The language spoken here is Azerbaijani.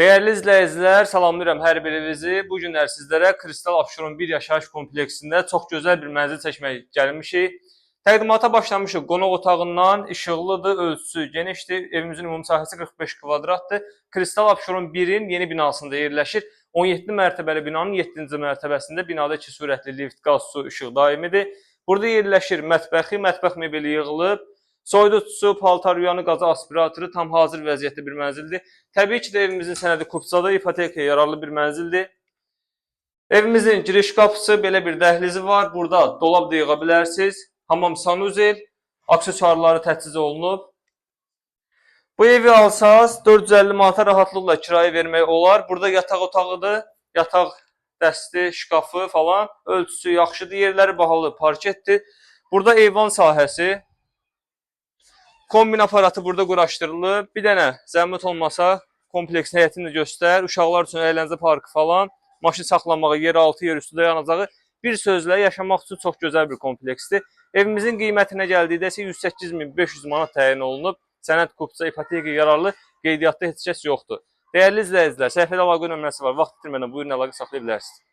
Dəyərli izləyicilər, salamlayıram hər birinizi. Bu günlər sizlərə Kristal Abşeron 1 yaşayış kompleksində çox gözəl bir mənzil çəkməyə gəlmişik. Təqdimata başlamışıq. Qonaq otağından işıqlıdır, ölçüsü genişdir. Evimizin ümumi sahəsi 45 kvadratdır. Kristal Abşeron 1-in yeni binasında yerləşir. 17 mərtəbəli binanın 7-ci mərtəbəsində binada iki sürətli lift, qaz, su, işıq daimidir. Burada yerləşir mətbəxi, mətbəx mebeli yığılıb. Soyuducusu, paltar yuyanı, qazı aspiratoru tam hazır vəziyyətdə bir mənzildir. Təbii ki də evimizin sənədi kupçadır, ipotekaya yararlı bir mənzildir. Evimizin giriş qapısı, belə bir dəhlizi var. Burada dolab da yığa bilərsiniz. Hamam sanuzel, aksesuarları təchiz olunub. Bu evi alsaz 450 manata rahatlıqla kirayə vermək olar. Burada yataq otağıdır. Yataq dəsti, şkafı falan. Ölçüsü yaxşıdır, yerləri bahalı, parketdir. Burada eyvan sahəsi. Kombin aparatı burada quraşdırılıb. Bir dənə zəhmət olmasa kompleksin həyətini də göstər. Uşaqlar üçün əyləncə parkı falan, maşın saxlamağa yeraltı, yerüstü dayanacağı. Bir sözlə yaşamaq üçün çox gözəl bir kompleksdir. Evimizin qiymətinə gəldikdə isə 108.500 manat təyin olunub. Sənəd kupça, ipoteka yararlı, qeydiyyatda heç kəs yoxdur. Dəyərli izləyicilər, səhifədə əlaqə nömrəsi var. Vaxt itirmədən buyurun, əlaqə saxlaya bilərsiniz.